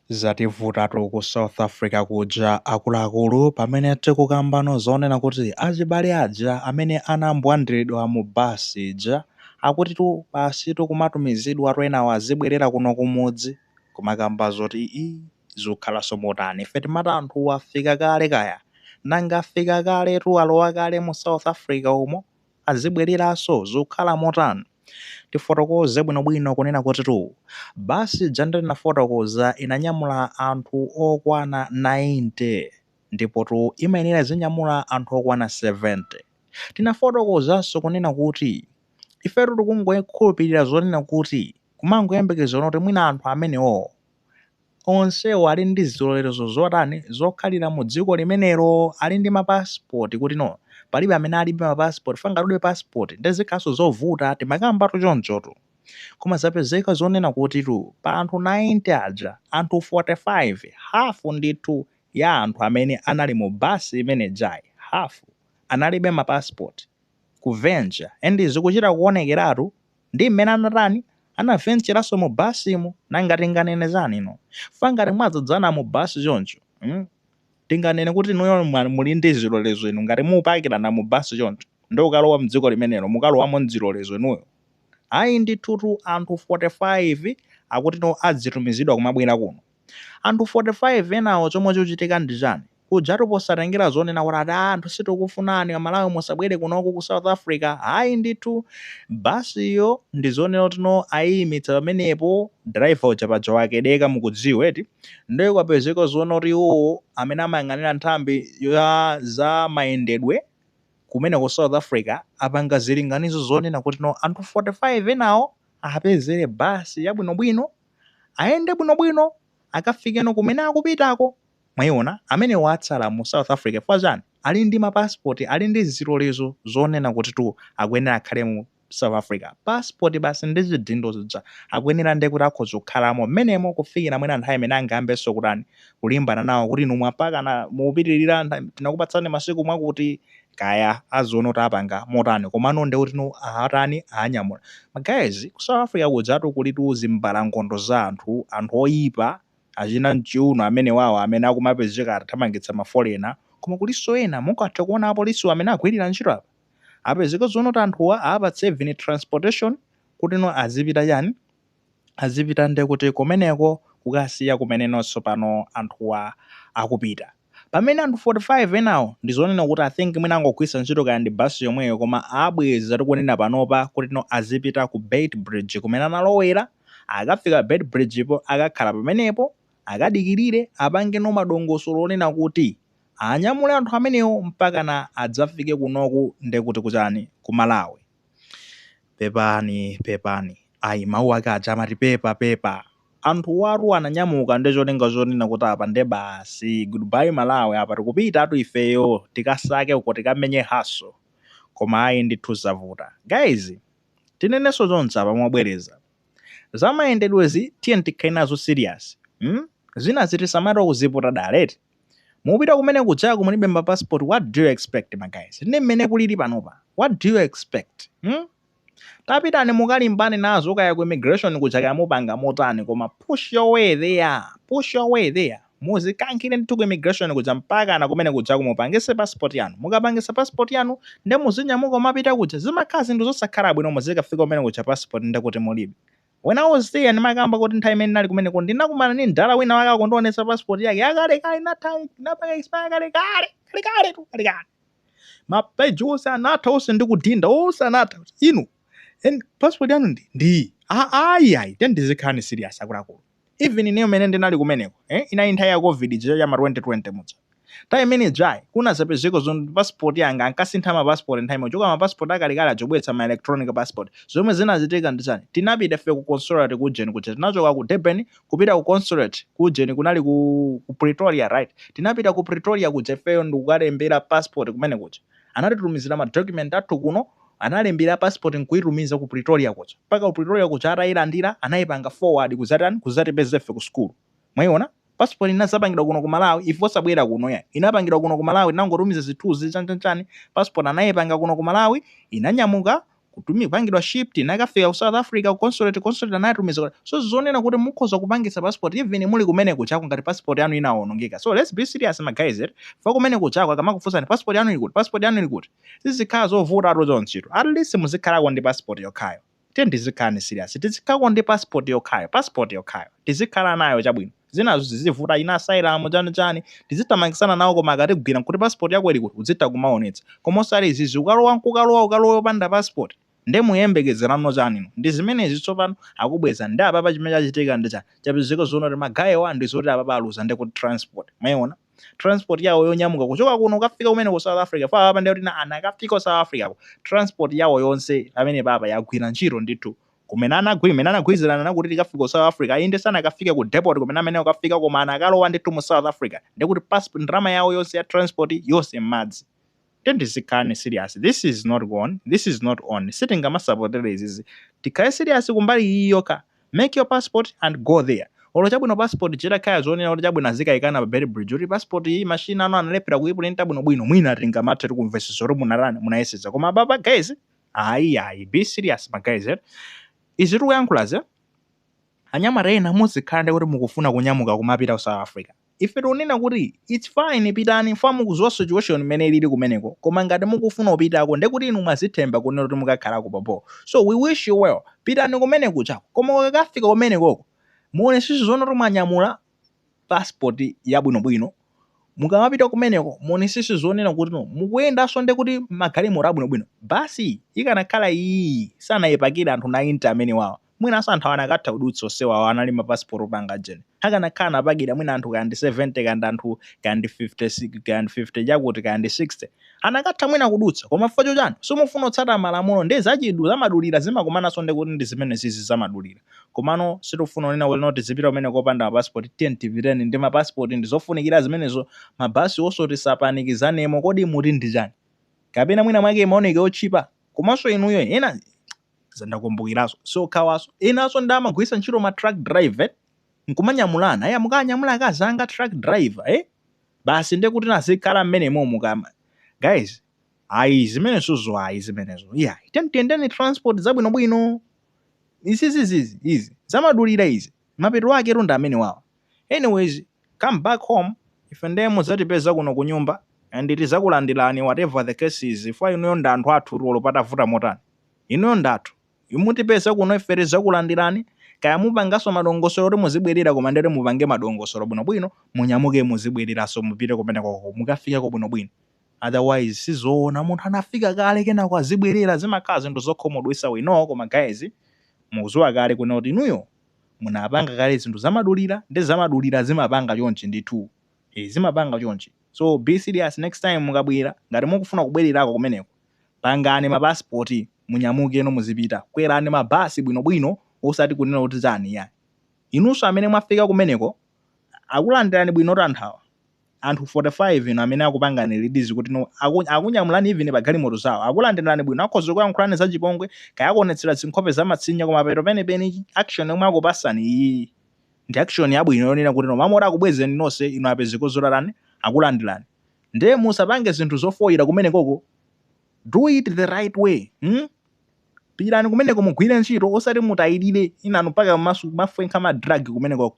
Zativutatu ku South Africa kuja akuluakulu, pamene tikukambano zonena kuti achibale aja amene anambwandidwa mu basi ija akutitu basitu kumatumizidwa enawo azibwerera kuno kumudzi, kumakamba zoti ii, zikukhalanso motani? Ife timati anthu afika kale, kaya nanga afika kaletu, alowa kale mu South Africa umo, azibwereranso, zikukhala motani? Tifotokoze bwinobwino kunena kuti tu basi ija ndinafotokoza inanyamula anthu okwana 90, ndipo tu imayenera zinyamula anthu okwana 70. Tinafotokozanso kunena kuti ifetu tikungokhulupirira zonena kuti kumangoyembekezera kuti mwina anthu amenewo onsewo ali ndi zilolezo zotani, zokhalira mu dziko limenelo, ali ndi mapasipoti, kuti no, palibe amene alibe mapasipoti. Fanga alibe pasipoti ndezikhalanso zovuta, timakambatu chonchotu. Koma zapezeka zonena kuti tu pa anthu 90 aja, anthu 45, hafu ndithu ya anthu amene anali mu basi imene jayi, hafu analibe mapasipoti kuvenja, and zikuchita kuonekeratu ndi mmene anatani, anavencheranso mu basimu. Nanga tinganene chani ino? Fangati mwadzadzana mu basi choncho, Tinganene kuti inuyo muli ndi zilolezo inu? Ngati mupakirana mu basi choncho ndi ukalowa mdziko limenelo, mukalowamo mzilolezo inuyo? Ayi ndithutu, anthu 45 akuti no, adzitumizidwa kumabwera kuno. Anthu 45 enawo chomwe chikuchitika ndi chani? Kujatu posatengera zonena kuti ati anthu sitikufunani, Amalawi musabwere kunoku ku South Africa, ayi ndithu, basiyo ndi zonena kuti no, ayimitsa pamenepo. Driver uja paja wakedeka, mukudziwa eti? Ndiye kwapezeka zoona kuti iwowo amene amayang'anira nthambi ya za mayendedwe kumene ku South Africa apanga zilinganizo zonena kuti no, anthu 45 enawo apezere basi yabwinobwino, ayende bwinobwino, akafikeno kumene akupitako. Mwayiona, amene watsala mu South Africa chifukwa chani? Ali ndi mapasipoti, ali ndi zilolezo zonena kuti tu akuyenera akhale mu South Africa. Passport basi ndi zidindo zija akuyenera, ndiye kuti akhoza kukhalamo mmenemo kufikira mwina nthawi imene angayambenso kutani, kulimbana nawo kuti inu mwapakana mupitirira, tinakupatsani masiku mwakuti, kaya aziona kuti apanga motani. Komano ndiye kuti nu atani, anyamula. Guys, ku South Africa kujatu kulitu zimbalangondo za anthu, anthu oyipa achina mchiuno amene wawo amene akumapezeka atathamangitsa ma foreigner. Koma kulinso ena mungathe kuona apolisi amene agwirira ntchito apa, apezeka zoona kuti anthuwa apatse even transportation kuti no, azipita chani, azipita nde kuti kumeneko kukasiya kumenenonso pano anthuwa akupita, pamene anthu 45 enawo ndizonena kuti I think mwina angogwiritsa ntchito kaya ndi basi yomweyo, koma abweza tikunena panopa kuti no, azipita ku Beitbridge kumene analowera. Akafika Beitbridge po akakhala pamenepo, akadikirire, apange no madongosolo onena kuti anyamule anthu amenewo mpakana adzafike kunoku, ndekuti kuchani, ku Malawi. Pepani, pepani, ayi, mawu ake aja amati pepa pepa. Anthu watu ananyamuka ndi cholinga chonena kuti apa nde basi, goodbye Malawi, apa tikupita atu ifeyo tikasake uko, tikamenye hustle. Koma ayi ndithu, zavuta. Guys, tinenenso chonse apa mwabwereza, zamayendedwezi tiye tikhale nazo serious, Zina zitisamata kuziputa daleti. Mupita kumene kujaku mulibe ma passport, what do you expect, my guys? Ndi mmene kulili panopa, what do you expect, Tapitani mukalimbane nazo kaya ku immigration kuja, kaya mupanga motani, koma push your way there, push your way there. Muzikankhire ndithu ku immigration kuja mpaka na kumene kujaku mupangise passport yanu. Mukapangisa passport yanu, nde muzinyamuka mapita kuja. Zimakhala zinthu zosakhala bwino muzikafika kumene kuja passport ndekuti mulibe. When I was there, ndimakamba kuti nthawi imene ndinali kumeneko ndinakumana ndi mdala wina wake akundionetsa passport yake yakalekale, inatha, inapanga expire kale kale kale kale tu, kale kale. Mapeji onse anatha, onse ndikudinda, onse anatha. Inu, and passport yanu ndi ayi ayi, then ndizikhalani serious akuluakulu. Even ineyo mene ndinali kumeneko, inali nthawi ya COVID ija ya ma 2020 muja. Nthawi imene jayi kunazapezeka zon passport yanga ankasintha ma passport nthawi imene choka ma passport akalekale achobweretsa ma electronic passport. Zomwe zinachitika ndi chani? Tinapita ife ku consulate ku Jeni kuja. Tinachoka ku Durban kupita ku consulate ku Jeni, kunali ku Pretoria, right? Tinapita ku Pretoria kuja ifeyo ndikukalembera passport kumene kuja. Anatitumizira ma document athu kuno, analembera passport nkuitumiza ku Pretoria kuja. Mpaka ku Pretoria kuja atayilandira, anayipanga forward kuzatani, kuzatipeza ife ku school. Mwayiona, passport inazapangidwa kuno ku Malawi, ife osabwera kuno ya. Inapangidwa kuno ku Malawi, tinangotumiza zithunzi chanchanchani. Passport anayipanga kuno ku Malawi, inanyamuka. Kupangidwa shipped, nakafika ku South Africa ku consulate. Consulate anatumiza. So zonena kuti mukhoza kupangisa passport even muli kumene kuchako ngati passport yanu inawonongeka. So let's be serious, my guys, eh? Fa kumene kuchako akamakufunsani, "Passport yanu ili kuti? Passport yanu ili kuti?" Sizikhala zovuta atu zonchito. At least muzikhalako ndi passport yokhayo. Tiye tizikhala serious, tizikhalako ndi passport yokhayo, passport yokhayo tizikhala nayo. Chabwino, zinazo zizivuta, ina asylum, chani chani, tizitamangitsana nawo, koma akatigwira nkuti, "Passport yako ili kuti?" uzitha kumaonetsa. Koma osati izizi, ukalowa nkukalowa, ukalowa opanda passport, nde muyembekezerano chanino? Ndi zimenezi. Tsopano akubweza ndi apapa chimene chachitika ndi chani? Chapezeka zoona kuti magayiwa ndi zoti apapa aluza ndi kuti transport, mwayiona transport yawo yonyamuka kuchoka kuno kukafika kumene ku South Africa. Fa apa ndi kuti anakafika ku South Africa ko, transport yawo yonse pamene papa yagwira ntchito ndithu. Kumene anagwira, imene anagwirizirana nakuti tikafika ku South Africa, inde sanakafike ku depot kumene amene akafika, koma anakalowa ndithu mu South Africa. Ndikuti passport, ndalama yawo yonse ya transport yonse m'madzi. Tendizikhalani serious. This is not on, this is not on. Sitingamasapotere izizi. Tikhale serious kumbali iyi yokha. Make your passport and go there. Olo chabwino passport chitakhala zonena kuti chabwino azikayikana pa Beitbridge kuti passport iyi machine anu analephera kuiprinta bwinobwino, mwina tingamathe tikumvetsetsa kuti munatani, munayeseza. Koma apapa guys, ayi ayi, be serious, ma guys, eh? Izi tikuyankhulazi, anyamata ena muzikhala ndi kuti mukufuna kunyamuka kumapita ku South Africa. Ife tikunena kuti it's fine, pitani, fa mukuziwa situation imene ilili kumeneko. Koma ngati mukufuna upitako, ndekuti inu mwazithemba kunena kuti mukakhalako popo. So we wish you well, pitani kumene kuchako. Koma ukakafika kumenekoko, muonesese zoona kuti mwanyamula passport yabwinobwino. Mukamapita kumeneko, muonesese zonena kuti no, mukuyendanso ndi kuti magalimoto abwinobwino. Basi ikanakhala iyi sanayipakire anthu 90 amene wawa, mwinanso anthu awa anakatha kudutsa onsewawa anali mapasipoti opanga jeni. Akanakhala anapakira mwina anthu kandi 70, kandi anthu kandi 56, kandi 50 chakuti, kandi 60, anakatha mwina kudutsa. Koma chifukwa chani? Simufuna kutsata malamulo. Ndi zachidu zamadulira zimakumananso ndi kuti ndi zimene zizi zamadulira. Komano sitifuna kunena kuti noti zipita kumene kopanda mapasipoti. Tiye tipiteni ndi mapasipoti, ndi zofunikira zimenezo. Mabasi onso tisapanikizanemo. Kodi muti ndi chani? Kapena mwina mwake imaoneka otchipa. Komanso inuyo ena zandakumbukiranso, sokhawaso enanso ndi amagwiritsa ntchito ma truck driver nkumanyamulana. Aya, mukanyamula akazanga truck driver, eh? Basi, ndiye kuti nazikhala mmene momo kama guys, ayi, zimenezozo ayi, zimenezo iyayi. Tiyendeni transport zabwinobwino. Izizizizi izi zamadulira izi, mapeto ake ndi amene wawa. Anyways, come back home. Ife ndiye mudzatipeza kuno ku nyumba and tizakulandirani, whatever the case is. Ifo inuyo ndi anthu athu, olo patavuta motani, inuyo ndathu. Mutipeza kuno, ife tizakulandirani. Kaya mupanganso madongosolo kuti muzibwerera, koma ndere mupange madongosolo bwinobwino, munyamuke muzibwereranso, mupite kumenekoko, mukafikeko bwinobwino. Otherwise sizoona, munthu anafika kale, kenako azibwerera, zimakhala zinthu zokhumudwitsa wino. Koma guys, mukudziwa kale kuno kuti inuyo munapanga kale zinthu zamadulira, ndi zamadulira zimapanga chonchi ndithu, e, zimapanga chonchi. So be serious next time mukabwera. Ngati mukufuna kubwererako kumeneko, pangani mapasipoti, munyamuke no, muzipita, kwerani mabasi bwinobwino, osati kunena kuti chani ya. Inunso amene mwafika kumeneko, akulandirani bwino anthawa, anthu 45 ino amene akupangani lead kuti no, akunyamulani even pa galimoto zawo, akulandirani bwino. Akhoza kuyankhulani zachipongwe, kaya akuonetsera zinkhope zamatsinja, koma pero penipeni action yomwe akupasani iyi ndi action yabwino yonena kuti no, mamoti akubwezeni nonse ino, apezeko zolalani, akulandirani. Ndiye musapange zinthu zofoyira kumenekoko. Do it the right way, Pitani kumeneko, mugwire ntchito, osati mutayirire inanu mpaka mafwenkha ma drug kumenekoko,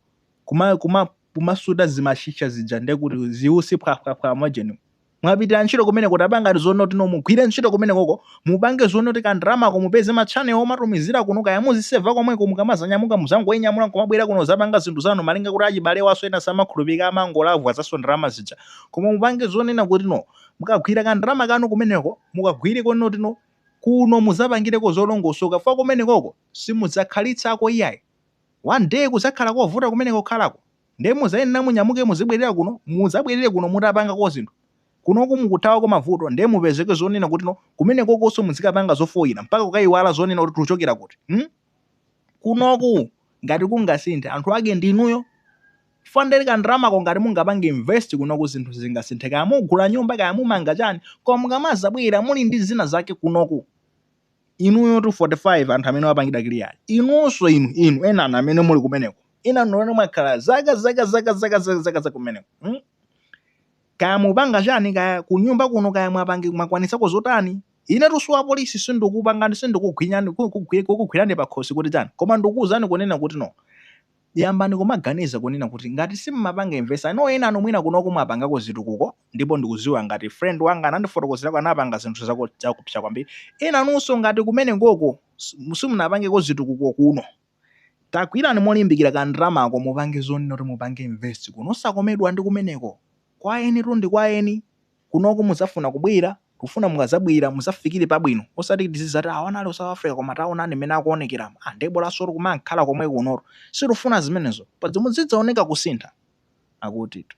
kumasuta zimashisha zija, ndekuti ziusi phwaphwaphwa mwajeni. Mwapitira ntchito kumeneko, tapangani zonoti no, mugwire ntchito kumenekoko, mupange zonoti kandalamako mupeze ma channel omatumizira kuno, kaya muziseva komweko. Mukamazanyamuka, muzangoyinyamula nkumabwera kuno, zapanga zinthu zanu, malinga kuti achibale waso ena samakhulupirika, amangolavwa zaso ndalama zija. Koma mupange zonena kuti no, mukagwira kandalama kanu kumeneko, mukagwire konoti no, kuno muzapangireko zolongosoka. Fa kumenekoko simudzakhalitsa iyayi. One day kuzakhala kovuta kumeneko kukhalako, ndiye muzayenera munyamuke muzibwerera kuno. Muzabwerere kuno mutapangako zinthu. Kunoku mukuthawako mavuto, ndiye mupezeke zonena kuti no, kumenekokonso muzikapanga zofoyira mpaka kukayiwala zonena kuti tikuchokera kuti, Kunoku ngati kungasinthe, anthu ake ndinuyo. Fandere kandalamako ngati mungapange invest kunoku, zinthu zingasinthe, kaya mugula nyumba, kaya mumanga chani. Koma mukamazabwera muli ndi zina zake kunoku, inuyo tu 45 anthu amene wapangidwa clear, inunso inu, inu enanu amene muli kumeneko, inanu amene mwakhala zaka zaka zaka zaka zaka zaka za kumeneko, Kaya mupanga chani, kaya kunyumba kuno, kaya mwapange mwakwanisako zotani, Inetu si wapolisi, sindikupangani, sindikugwinyani, kukugwirani pakhosi kuti chani, koma ndikuwuzani kunena kuti no, yambani kumaganiza kunena kuti ngati simmapanga invest. I know ena anu mwina kunoku mwapangako zitukuko, ndipo ndikuziwa ngati friend wanga anandifotokozerako, anapanga zinthu zakupsa kwambiri. Ena anunso ngati kumene ngoko simunapangeko zitukuko kuno, tagwirani molimbikira kandalamako, mupange zonena kuti mupange invest kuno, osakomedwa ndi kumeneko. Kwa eni tu ndi kwa eni. Kunoku muzafuna kubwera, kufuna mukazabwera muzafikire pabwino, osati tizizati awana ali South Africa koma taonani mmene akuonekeramo, ah, ndebolanso kumankhala komwe kunoto. Sitifuna zimenezo, padzi muzidzaoneka kusintha akutitu.